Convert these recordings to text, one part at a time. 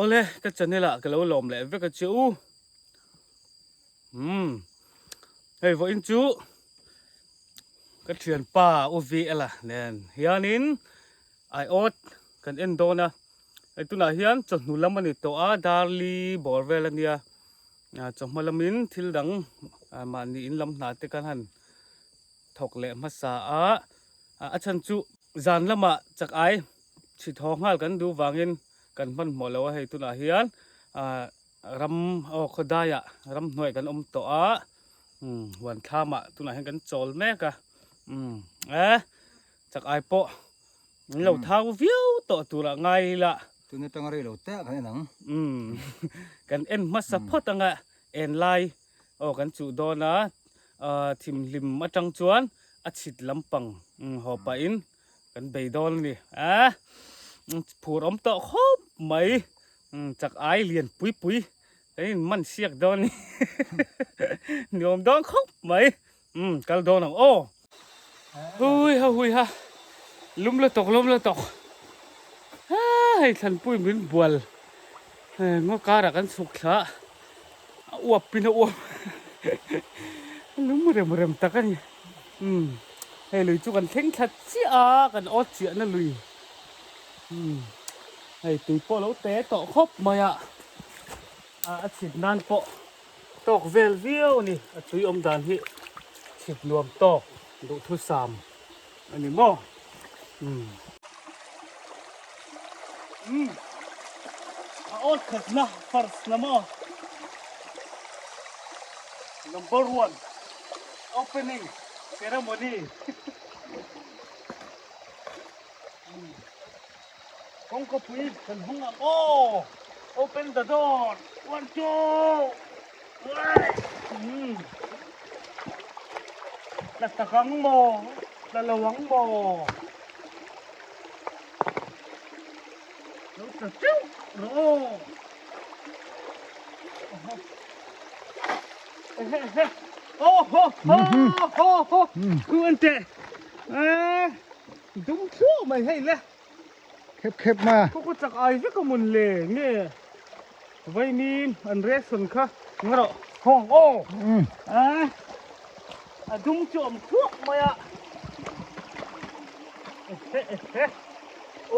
Awle ka channel ah ka lo lawm leh vek a che u. Umm hei vawiin chu ka thianpa U VL a nen hianin aiawt kan en dawn a, hei tunah hian chawhnu lam a ni tawh a, darli bawr vel a nia, chawhma lamin thil dang mahni in lam hna te kan han thawk leh hmasa a, a chhan chu zan lamah chak ai chhi thaw nghal kan duh vangin kan hmanhmawh lo a, hei tunah hian ram aw khawdaiah ramhnuai kan awm tawh a umm huan thlamah tunah hian kan chawl mek a umm e chak ai pawh an lo thau viau tawh turah ngai ila. Tun atanga rei lo te ah kan en ang. Umm kan en hmasa phawt anga en lai aw kan chuh dawn a thimhlim atang chuan a chhit lampang haw pahin kan bei dawn a ni a phur awm tawh khawp mai chak ai lian pui pui kan in man siak dawn a ni ni awm dawn khawp mai kal dawn ang aw hui ha hui ha lum la tawk lum la tawk ha hei thlanpui min bual ngaw karah kan chhuk thla a uap pin a uap lum rem rem tak a ni. Umm hei lui chu kan thleng thla chiah a kan awt chiah na lui umm hei tui pawh lo te tawh khawp mai a a chhit nan pawh tawk vel viau a ni a tui awm dan hi chhit nuam tawk duhthusam a ni maw umm umm a awt khat na first na maw number one. Opening ceremony kawngka pui kan hung ang aw open the door one two three la tak ang maw la lo ang maw lo tla teuh rawh aw. Dum thluah mai hei le. Khep khep ma. Khaw chak ai vek a mun le nge vaimim an ration kha ngarawh hawng aw. A dum chu awm thluah mai a.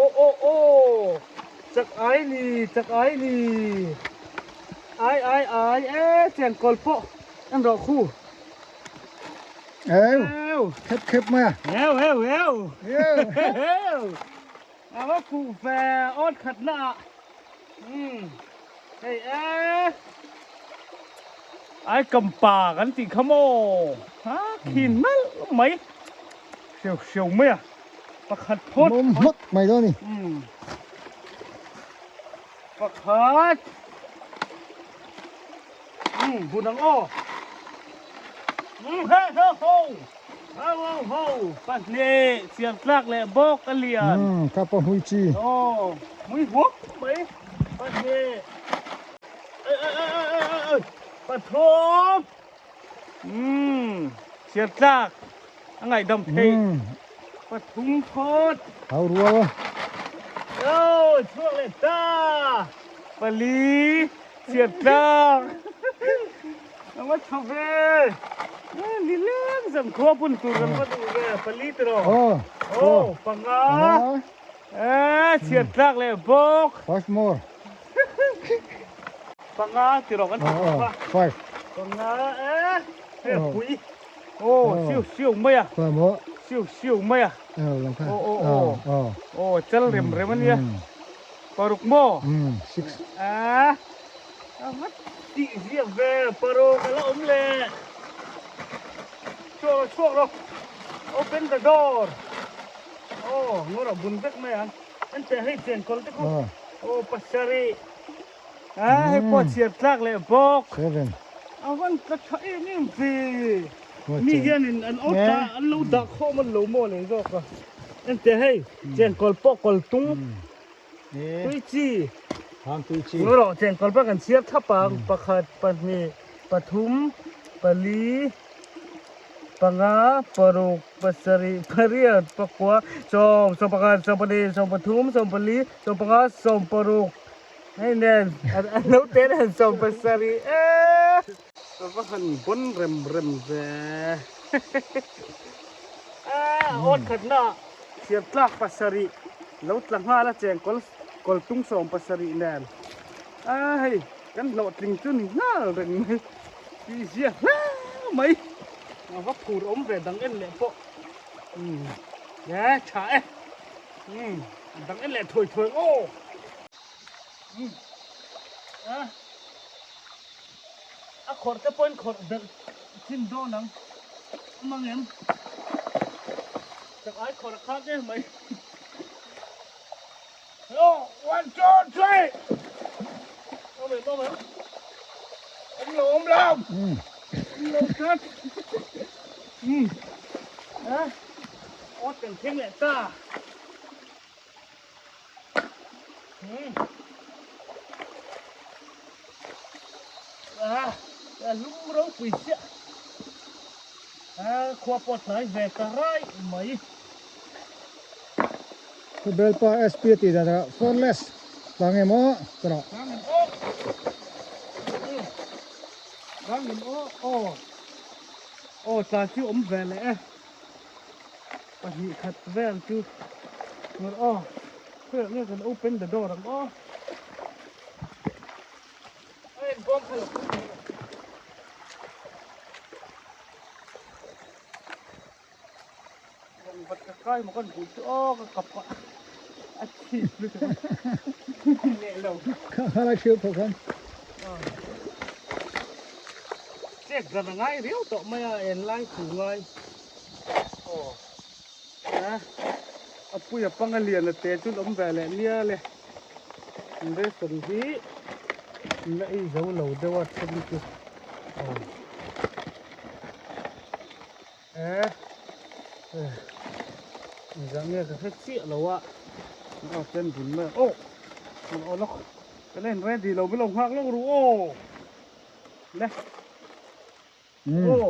Aw aw aw chak ai ni chak ai ni ai ai ai e chengkawl pawh en rawh khu eu khep khep mai a eu eu eu eu a va fuh ve awt khat na ah um hei e ai cầm pa kan tih kha maw ha khin nalh mai hreu hreu mai a. Pakhat phawt. Mawm hmawt mai dawn a ni. Pakhat. Bun ang aw. He he ho. Ho ho ho. Pahnih chiar tlak leh bawk a lian. Kha pawh hmui chi. Aw hmui huap mai. Pahnih. Ei ei ei ei ei ei. Pathum. Chiar tlak. A ngaihdam theih pathum phawt. Hau rual a. Aw chhuak leh ta. Pali chiat tlang. A va tha ve. Ni leng zan khua pun tur kan va duh ve. Pali tiraw. Aw panga. E chiat tlak leh bawk. Five more. Panga tiraw kan tih a. Five. Panga e. Hei a pui. Aw siu siu mai a. Khawi maw? Siu siu mai a. Aw lang kha. Aw aw aw. Aw. Aw chal rem rem a nia. Paruk maw? Six. A a va tih ziak ve paruk a la awm le. Chhuak rawh chhuak rawh. Open the door. Aw ngawr a bun vek mai ang. An teh hei chen kawl te khu. Aw pasarih. A hei pawh chhiar tlak leh bawk. Seven. A van tla tha em em ve. Mi hianin an awt a an lo dah khawm an lo maw leh zawk a. Enteh hei chengkawl pawh kawl tung tui chi. Hang tui chi. Ngaw rawh chengkawl pawh kan chhiar thlap ang pakhat pahnih pathum pali panga paruk pasarih pariat pakua sawm sawmpakhat sawmpahnih sawmpathum sawmpali sawmpanga sawmparuk. Hei nen a naute nen 70 e. Ka va han bawn rem rem ve. A awt khatna chhiar tlak pasarih lo tla nghal a chengkawl kawl tung 70 nen. A hei kan hlawhtling chu ni nghal reng mai. Tih zia hle mai. A va phur awm ve dang en leh pawh. Umm e tha e. Umm dang en leh thuai thuai aw. Umm a a khawrh te pawhin khawrh belh chin dawn ang awm ang em. Tak ai khawrh a khak em mai. Hello one two three. Awm em awm em. Awm lo awm lo. Awm lo tlat. Umm a awt kan thleng leh ta. Umm a a lum ropui chiah a khua pawh tlai ve ta rai mai. Khawbelpa SP a tih dan ah phoneless tlang em aw ka rawh. Tlang em aw tlang em aw aw aw tla chu awm ve leh e pahnih khat vel chu ngawr aw khawiah nge kan open the door ang aw a en bawm kha lo Vat ka kai maw kan hmuh chu aw ka kap a a chhip lutuk a leh lo. Kha kha lai hriau pawh khan. Chet zan a ngai riau tawh mai a en lai thu ngai. Aw a a pui a panga lian a te chu an awm ve leh nia le. Besan hi la ei zo lo deuh a then chu aw. Eh eh engzah nge ka hre chiah lo a aw ten bun mai aw aw lawk ka la in ready lo min lo nghak lawk ru aw le aw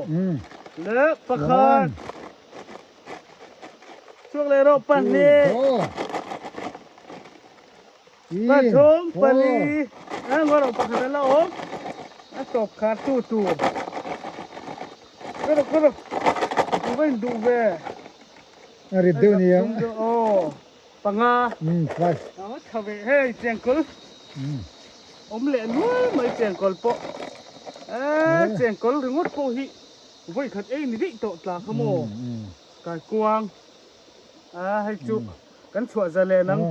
le pakhat chhuak leh rawh pahnih pathum pali a ngaw rawh pakhat a la awm a tawp khar tu tur. Kawrh kawrh tu va in duh ve. A rit deuh nia. Aw panga. Five. Aw tha ve hei chengkawl. Awm leh nual mai chengkawl pawh. Eh chengkawl ringawt pawh hi vawi khat ei ni daih tawh tla kha maw. Kaikuang. A hei chu kan chhuah zalen ang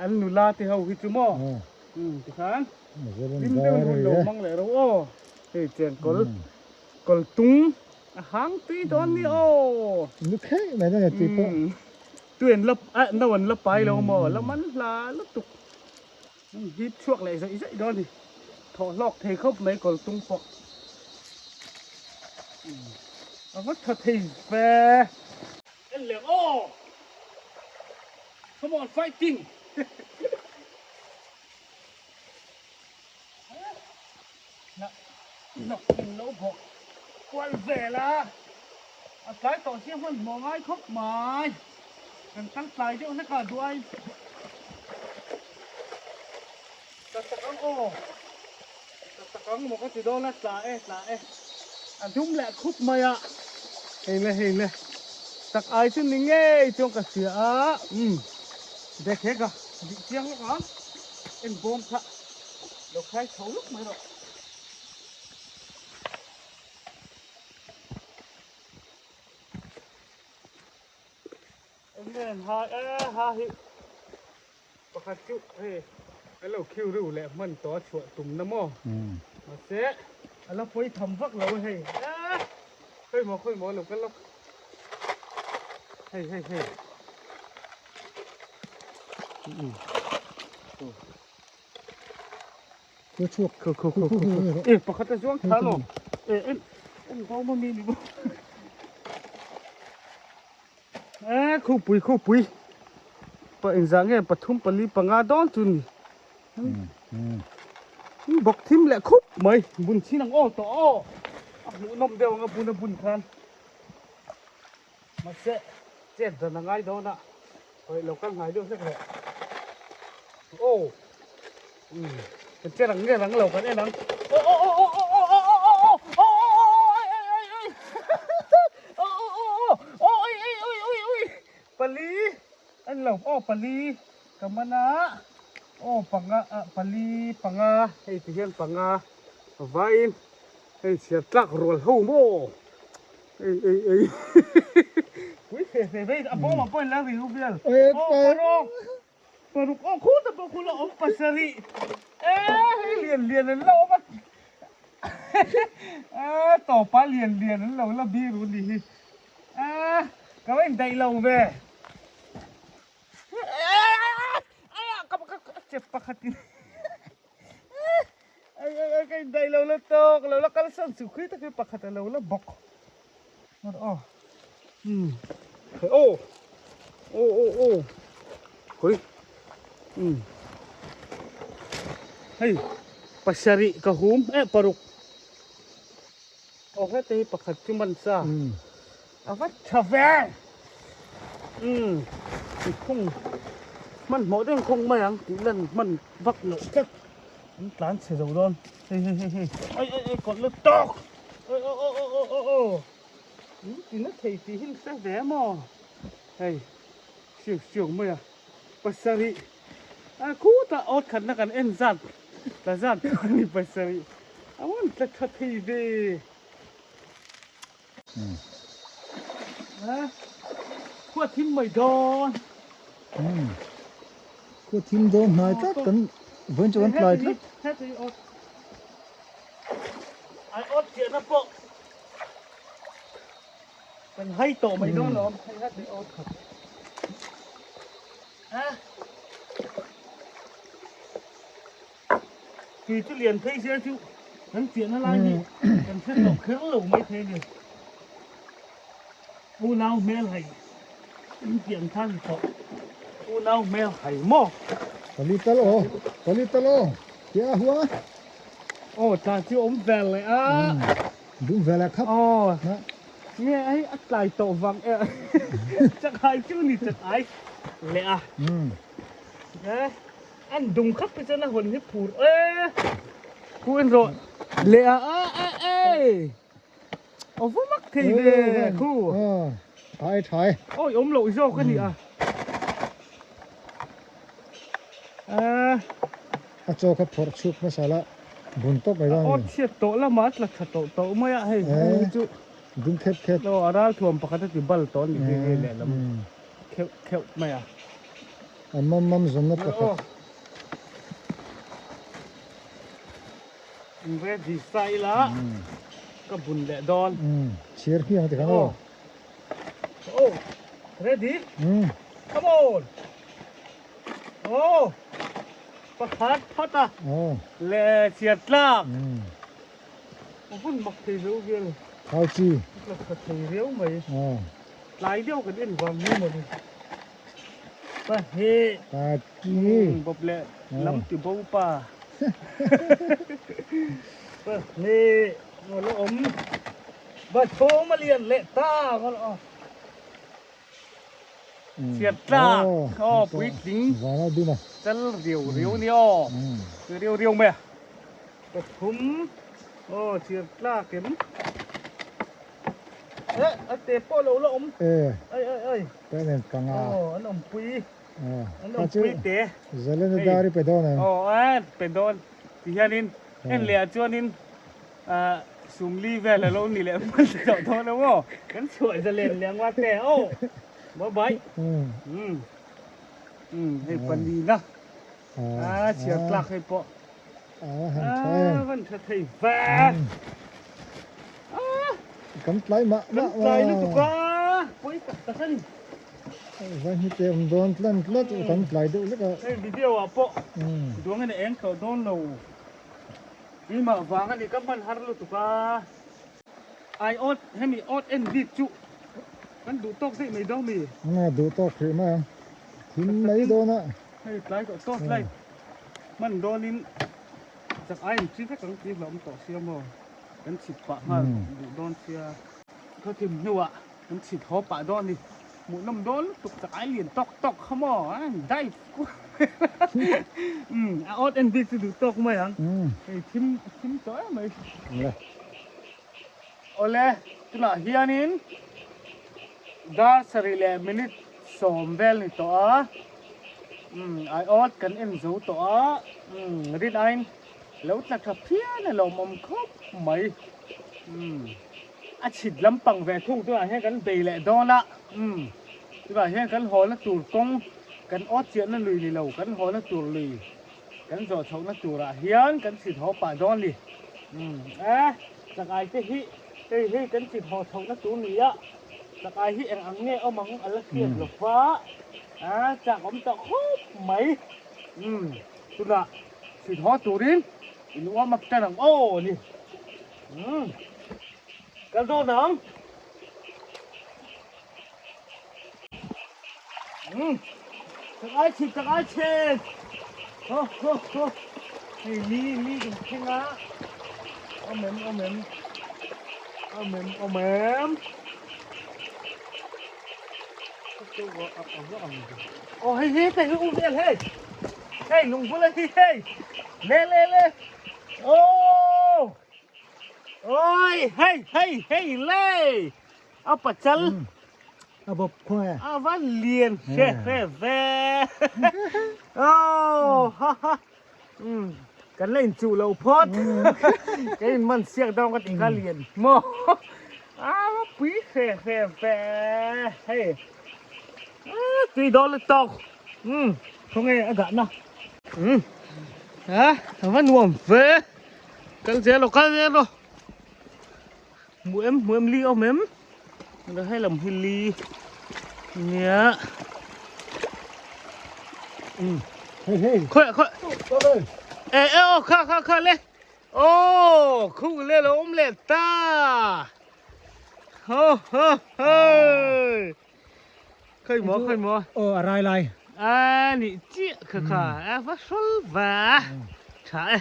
an nula te ho hi chu maw. Tikhan hlim deuhin hun lo hmang leh ro aw. Hei chengkawl. Kawltung a hang tui dawn ni aw. Nu kheih mai dawn e tui pawh. Tui an la ah no an la pai lo maw la man hla lutuk. An hip chhuak leh zaih zaih dawn ni. Thawh hlawk thei khawp mai kawltung pawh. A va tha thei ve. En leh aw. Come on fighting. Hnawk in lo bawk kual vel a, a tlai tawh sia hman hmuh ngai khawp mai, kan kal tlai deuh hlek a duai ta tak ang aw, ta tak ang maw ka ti dawn a tla e tla e, a dum leh khup mai a, hei le hei le tak ai chu ni ngei chuan ka hria a, umm dek hek a dih chiang lawk ang en bawm kha. Lo khai chho lawk mai rawh. Eng nge ha e ha hi pakhat chu hei a lo khiu riu leh hman tawh a chhuah tum na maw mahse a la pawi tham vak lo a hei e khawi maw khawi maw a lo kal lawk hei hei hei. Khu chhuak. Khu khu khu khu khu. E pakhat a zuang thla lo. E en en bo ma mi ni bo. E khu pui khu pui. Pa in za nge pathum pali panga dawn chu ni. Bawk thim leh khup mai bun chin ang aw tawh aw. A hmuh nawm deuh anga bun a bun khan. Mahse chet dan a ngai dawn a. Hoi lo kal hnai deuh hlek leh. Aw. Kan che rang nge rang lo kan en ang. Aw aw aw aw aw aw aw aw aw aw aw ai ai ai ai aw aw aw aw aw ai ai ui ui ui pali an lo aw pali ka man a aw panga ah pali panga hei ti hian panga vain hei chhiar tlak rual ho maw ei ei ei pui fe fe vei a bawmah pawh in la ri u vel aw paruk Paruk aw khut a pawh khu la awm pasarih ee hei lian lian an la awm a ee tawpa lian lian an lo la bir u ni hi ee ka va indaih lo ve ee ka ka chep pakhat in ei ei ei ka indaih lo la tawk lo la kalsan chu khi tak hi pakhat a lo la bawk aw um aw aw aw aw khawi um hei pasarih ka hum eh paruk aw hete hi pakhat chu man sa a va tha ve um khung hmanhmawh deuh khung mai ang tih lan hman vak loh tlat an tlan chhe zo dawn hei hei hei hei ai ai ai kawlh lut tawk aw aw aw aw aw aw aw in ti na thei tih hi hre ve maw hei siuk siuk mai a pasarih a khutah awt khatna kan en zat tla zat a ni pasarih a rawn tla tha thei ve a khua thim mai dawn. Khua thim dawn hnai tlat kan vawiin chu kan tlai tlat. Ai awt chiahna pawh kan hai tawh mai dawn lawm hei hat leh awt khat a tui chu lian phei sia chu kan chiahna lai hi kan hre tawh kher lo mai thei a ni unau hmel hei in pian khan tawh unau hmel hai maw pali tal aw pali tal aw tia hua Aw tla chu awm vel leh a. Dum vel a khap. Aw. Nge hei a tlai tawh vang e. Chakai chu ni chakai leh a. E an dum khap hi chuan a hawn hi phur e. Khu en rawh leh a a e e. Aw va mak thei ve khu. Thai thai. Awi awm loh zawk a ni a. A chaw kha phawrh chhuk hmasa la bun tawp mai dawn a ni. A awt chhiat tawh lamah a tla tha tawh tawh mai a hei hei chu. Dum khep khep. Aw a ral thuam pakhat a ti bal tawh a ni khi hei lehlam kheuh kheuh mai a. A mam mam zawnna pakhat. In ready sa ila ka bun leh dawn. Chhir hmiang ti khan aw. Oh, ready? Come on. Oh, pakhat phawt a. Le chiar tlak. A hun mak thei zo vel. Thau chi. Tla tha thei riau mai. Tlai deuh kan en vang ni maw ni. Pa he. Pa chi. Bawp le lam ti bo pa. Pa he. Ngawh la awm. Bathawm a lian leh ta ngawh aw. Chhiat tlak aw puitling chal riau riau a ni aw tui riau riau mai a pathum aw chhiat tlak em eh a te pawh lo la awm ai ai ai aw an awmpui an awmpui te aw a pe dawn ti hianin en leh ah chuanin Ahh sumli vel a lo ni leh hman tawh dawn lo maw? Kan chhuah zalen leh ang te aw bye bye umm umm hei palina a chhiar tlak hei pawh a van tha thei ve kan tlai mah mah kan tlai lutuk a pawi tak tak a ni vai hi te awm dawn tlan tlat kan tlai deuh lek a hei video ah pawh duangin a eng tawh dawn lo. Keimah vang a ni ka hman har lutuk a. Ai awt hemi awt en bik chu kan duh tawk daih mai dawn mi. Nga duh tawk hrih mai ang. Thim mai dawn a. Hei tlai tawh tawt lai hman dawnin chak ai in chi vek ang tih hlawm tawh sia maw. Kan chhit pah nghal duh dawn sia. Khaw thim hnuah kan chhit haw pah dawn a ni. Hmuhnawm dawn lutuk chak ai lian tawk tawk kha maw an dive kual. Um a awt en bik chu duh tawk mai ang. Hei thim thim tawh em mai. Awle tunah hianin dar sarih leh minute sawm vel ni tawh a. Um ai awt kan en zo tawh a. Um rin aiin lo tla tha phian a lawmawm khawp mai. Um a chhit lampang ve thung tunah hian kan bei leh dawn a. Um tunah hian kan hawlna tur kawng kan awt chiahna lui ni lo kan hawlna tur lui kan zawh chhohna turah hian kan chhit haw pah dawn ni. Um e chakai te hi hei hei kan chhit haw chhohna tur ni a chakai hi eng ang nge awm ang a la hriat lo va a chak awm tawh khawp mai. Um tunah chhit haw turin in warm up tan ang aw ni. Um kal dawn ang. Um chakai chhit chakai chhit ho ho ho hei li li kan thleng a awm em awm em awm em awm em aw hei hi hei hi u vel hei hei lung bula hi hei le le le aw oi hei hei hei le a pachal a bawp khaw e a va lian hre hre ve oh ha ha um kan la inchuh lo phawt ka in man siak dawn ka tih kha lian maw a va pui hre hre ve hei tui dawn lutuk um khawnge a dahna um a a va nuam ve kal zel aw kal zel aw Hmu em hmu em li awm em alo hei lam hi li nia Hei hei khawi khawi e e aw kha kha kha le aw khu le lo awm leh ta ho ho ho khawi maw khawi maw aw a rai lai a ni chiah kha kha a va hrawl va tha e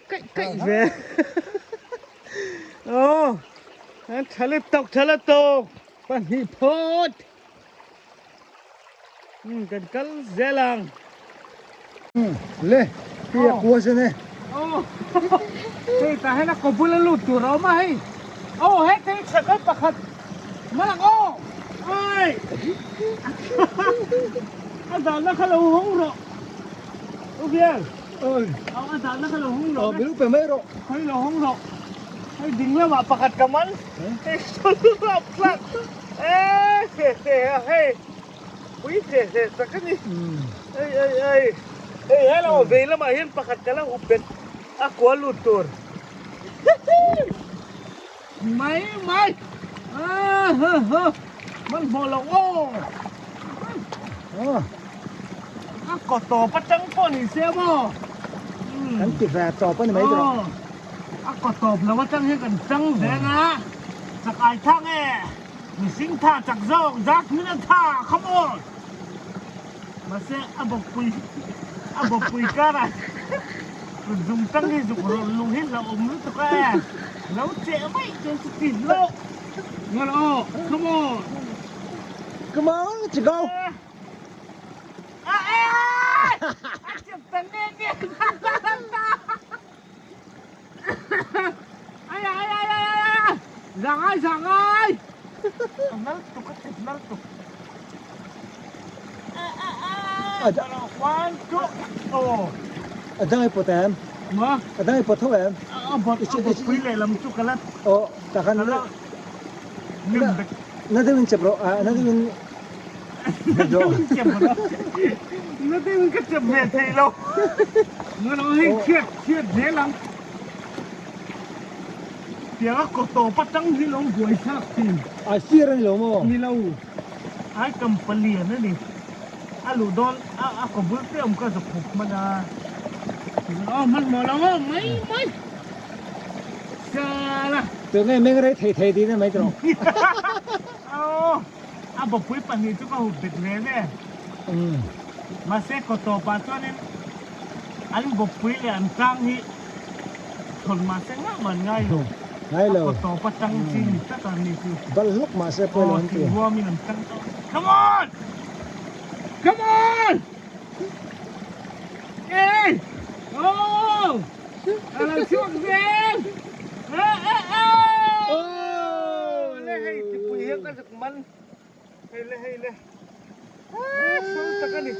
Kaih kaih ve. Aw, tha le tok tha le tok. Pahnih phawt. Kan kal zel ang. Le, pi a kua zen e. Aw, hei tah hian a kaw bula lut tur a awm a hei. Aw, heta hi chhekawt pakhat hman ang aw. Ai! A zalna kha lo hawng rawh. U Bial. Oi. Aw a zalna kha lo hawng rawh. Aw min pe mai rawh. Hei lo hawng rawh. Hei ding lamah pakhat ka man. Hei sawl lap tlak. E he he a hei. Pui he he tak a ni. Ei ei ei. Hei he lamah vei lamah hian pakhat ka la hup bet a kual lut tur. Mai mai. A ha ha. Hmanhmawh lo aw. A kaw tawp atang pawh ni se maw. Kan ti ve tawp a ni mai tawh. A kaw tawp lo atang hian kan chang veng a. Chak ai thang e. Mihring tha chak zawk zak hmin a tha come on. Mahse a bawkpui a bawkpui karah kut zung tang hi zuk rawn lung hi hlauhawm lutuk a e. Lo cheh vaih chuan chu ti hlauh. Ngawl aw come on. Come on let's go. A e a chep ta ne ne. Ai ai ai ai ai. Giang ai giang ai. Nal tuk a chep nal tuk. One two oh. A dang i pawt em? Ma? A dang i pawt tho em? A bawt a bawt pui lehlam chu ka la. Aw takhan na na deuh in chep rawh na deuh in na deuh in chep rawh na deuh in ka chep ve thei lo na lo hei chhiat chhiat zel ang tiang a kaw tawp atang hi lo buai thlak thin a sir ani lo maw ni lo ai kam palian ani a luh dawn a a kaw bul te awm ka zawk khawp hman a aw hmanhmawh lo aw mai mai. Sala. Tun nge meng rei thei thei tih na mai tawh. Aw, a bawpui pahnih chu ka hup bet ve ve. Mahse kaw tawpah chuanin an bawpui leh an tlang hi thawn mahse ngah man ngai lo. Ngai lo. A kaw tawp atang chi ni tlat a ni chu. Bal hluk mahse pawi lo an ti. Aw, thingruamin an tang tawh. Come on! Come on! Ê! Oh! A lo chhuak zel! Eh eh eh! Oh! Le hei tipui hian ka zuk man. Hei le hei le. Eh, sawl tak a ni.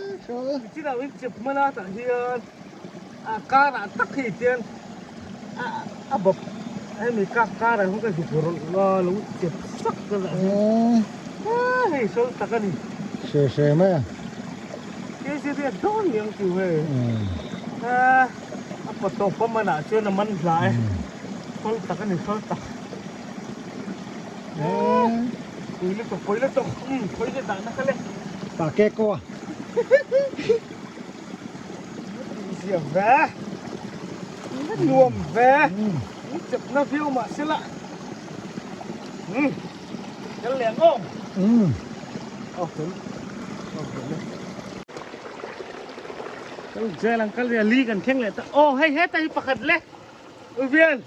Nichinah in chep hman a tah hian a karah tak hei chuan a a bawp hemi kak karah hian ka zuk rawlh a lo chep sak ka zah hian eh hei sawl tak a ni. Hre hre mai a. Kg riat dawn ni ang chu hei. Eh a paw tawp a manah chuan a man hla e. Sawl tak a ni sawl tak. Pui lutuk pui lutuk umm khawi te dahna kha le. Pa ke ko a. Zia ve. Nuam ve. Ni chep na viau mah se la. Um. Kal leh ang aw. Um. Aw fel. Aw fel le. Kal zel ang kal ria li kan thleng leh ta. Aw hei heta hi pakhat le. Uvian.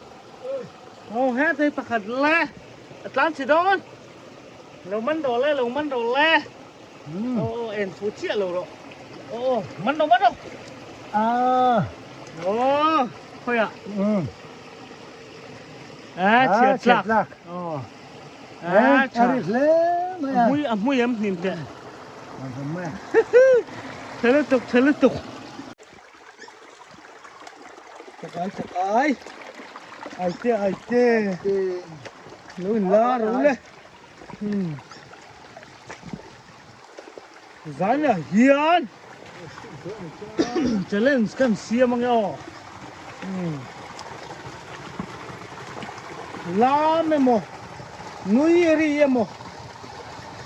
Aw heta hi pakhat le. A tlan chhe dawn. Lo man rawh le, lo man rawh le. Aw aw en fu chiah lo rawh. Aw aw man rawh man rawh. Ah. Aw khawi ah. Ah chhiat tlak. Aw. Ah tha. A ri hle mai a. A hmui em hnim teh. A hmui mai a. Tha lutuk tha lutuk. Chakai chakai. Aite aite. Lo in la ro le. Zan ah hian challenge kan siam ange aw. Lam emaw nui ri emaw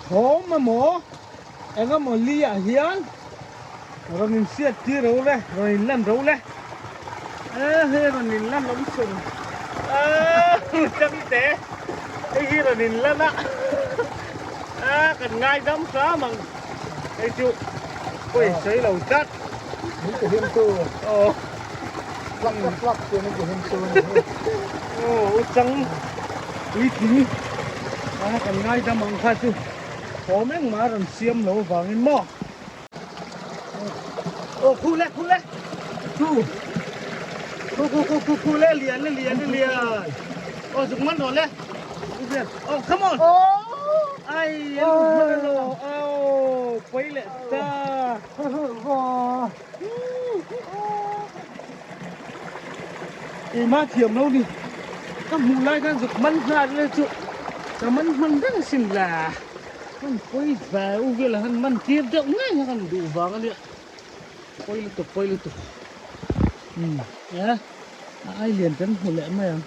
thawm emaw engemaw li ah hian Rawn in hriat tir ro le, rawn in lan ro le. E hei rawn in lan awm chhun. E chang te. Hei hi rawn in lan a. E kan ngai dam hram ang. Hei chu pawi sawi lo tlat. Min ti him tu. Aw. Plak plak plak ti min ti him tu ni hi. Aw u chang puitling. A kan ngai dam ang kha chu. Thawm engmah rawn siam lo vangin maw. Aw khu le khu le khu khu khu khu khu khu le lian le lian le lian aw zuk man rawh le oh come on ai an man lo aw pui leh ta keimah thiam lo ni ka hmuh lai khan zuk man nghal le chu ka man hman reng asin la. Kan pawi ve u vel ah han man tir deuh ngei kha kan duh vang a nia pawi lutuk pawi lutuk umm e a ai lian kan hmu leh mai ang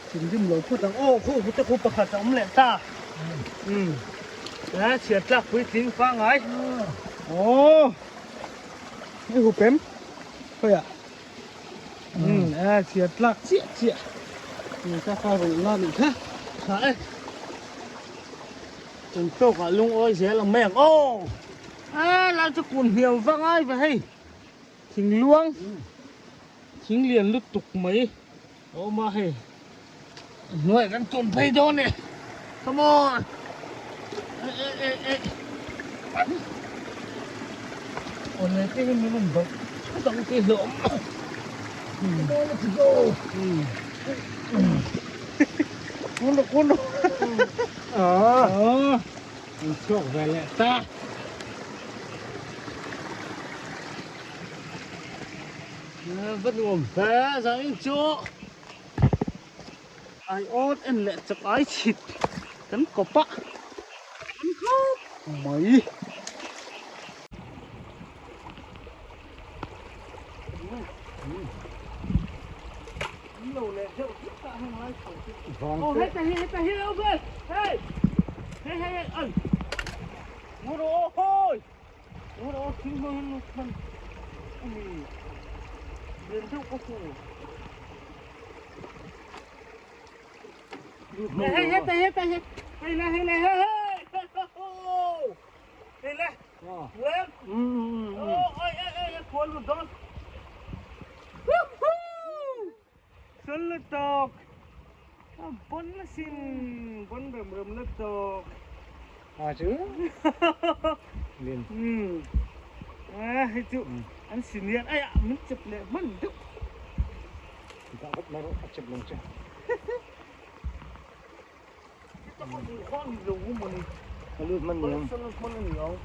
thinrim lo phawt ang aw khu khu te khu pakhat a awm leh ta umm e chhiar tlak puitling pangai aw hei hu pem khawiah umm e chhiar tlak chiah chiah ka kha rawlh la nih kha tha e. Kan tawkah lungawi zel ang mai ang aw a lai chu kun hniam va ngai ve hei thing luang thing lian lutuk mai a awm a hei a hnuaiah kan tawn phei dawn e come on eh eh eh eh awle te hi min rawn bawlh thut ang tih hlawm come on let's go. Kun rawh kun rawh. Aw. An chhuak ve leh ta. Va nuam hle zanin chu ai awt en leh chak ai chhit kan kawp a an khawp mai. Sun lutuk a bon asin bon rem rem lutuk. A chu lin. Um a hei chu an senior ai ah min chep leh hman deuh. Dah vat mai rawh a chep lo che. A lut hman ni ang.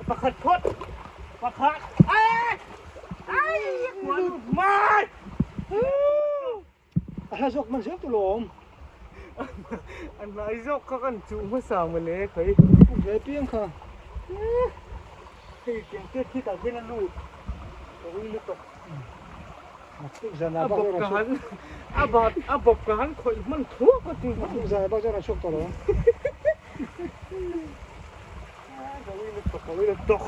Pakhat phawt pakhat A hla zawk man zel tu lawm. An hnai zawk kha kan chuh hmasa mawle khawi. Puk ve piang kha. Hei tiang te khi tah khian a lut ka ui lutuk. Naktuk zan ah bak zawk an chhuak. A bawp a bawp ka han khawih hman thuak a ti. Naktuk zan ah bak zawk an chhuak tawh lo ang. Ka ui lutuk ka ui lutuk.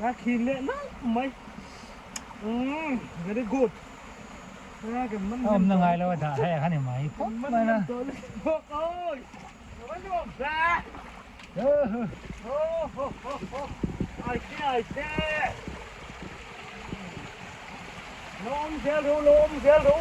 A khin leh nalh mai umm very good a kan man A awmna ngai lo a dah hei a ni mai phawt mai na. Oi ka nuam hle ho ho ho ho ai te ai te lawm zel ru lawm zel ru.